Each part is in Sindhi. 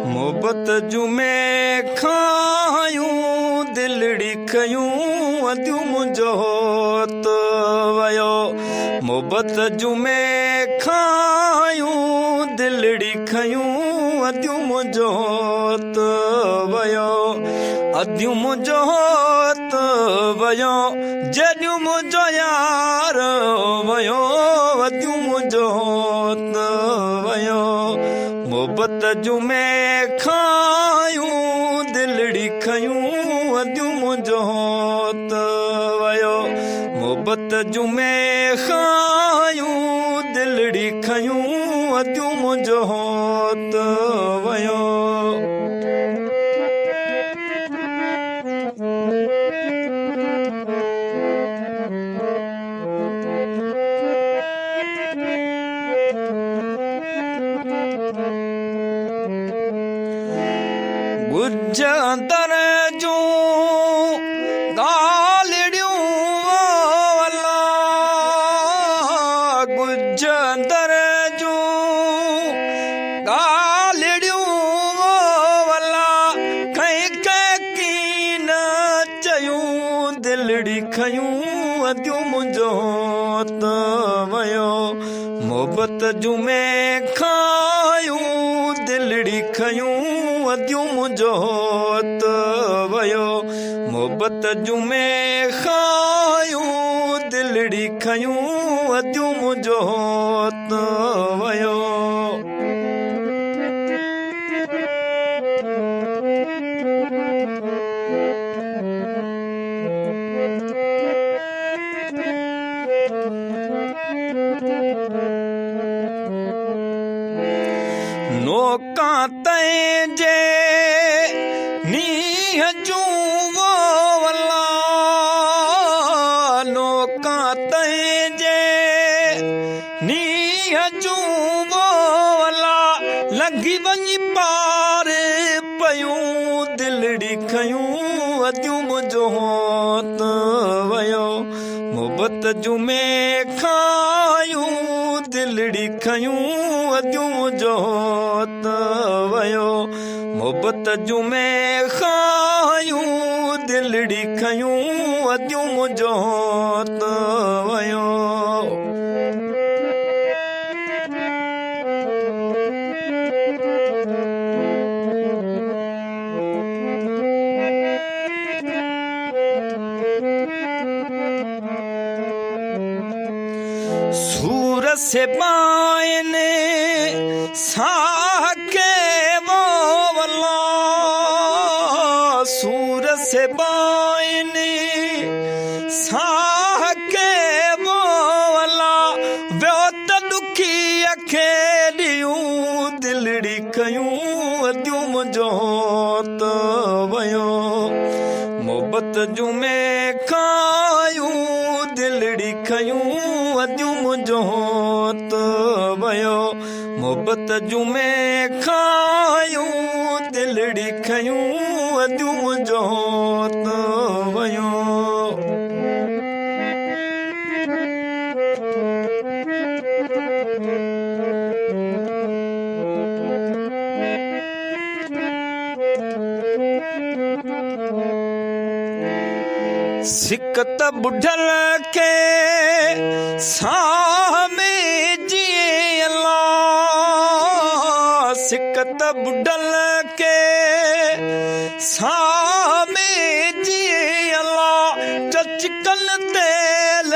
محبت جون ميکايون دلڙي کنيون اديون منهنجو هوت ويو محبت جون ميکايون دلڙي کنيون اديون منهنجو هوت ويو اديون منهنجو هوت ويو جيڏيون منهنجو يار ويو اديون منهنجو هوت ويو محبت جون ميکايون دلڙي کنيون اديون منهنجو هوت ويو محبت جون ميکايون دلڙي کنيون اديون منهنجو هوت ويو. گجندر جون ڳالهڙيون الا گجندر جون ڳالهڙيون الا ڪنهن ڪنهن ڪين چيون دلڙي کنيون اديون منهنجو هوت ويو محبت جون ميکايون دلڙي کنيون اديون منهنجو هوت ويو محبت جون ميکايون دلڙي کنيون اديون منهنجو هوت ويو. نوڪان تنهنجي نينهن جون وولا نوڪان تنهنجي نينهن جون وولا لنگهي وڃي پار پيون دلڙي کنيون اديون منهنجو هوت ويو محبت جون ميکايون دلڙي کنيون اديون منهنجو هوت ويو محبت جون ميکايون دلڙي کنيون اديون منهنجو هوت ويو. سور سبائن ساهه کي وولا سور سبائن ساهه کي وولا ويو ته ڏکي کي ڏيون دلڙي کنيون اديون منهنجو هوت ويو محبت جون ميکايون دلڙي کنيون اديون منهنجو هوت ويو محبت جون ميکايون دلڙي کنيون اديون منهنجو هوت ويو. سڪ ته ٻڍل کي ساهه ۾ جيئي الله سڪ ته ٻڍل کي ساهه ۾ جيئي الله چچڪن تيل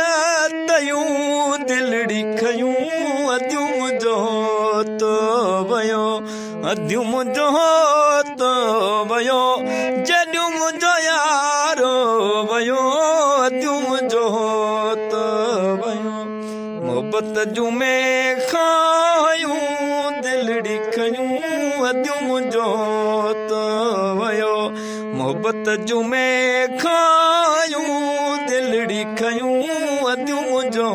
تيون دلڙي کنيون اديون منهنجو هوت ويو اديون منهنجو هوت ويو جيڏيون منهنجو يار ويو اديون منهنجو هوت ويو محبت جون ميخايون دلڙي کنيون اديون منهنجو هوت ويو محبت جون ميخايون دلڙي کنيون اديون منهنجو.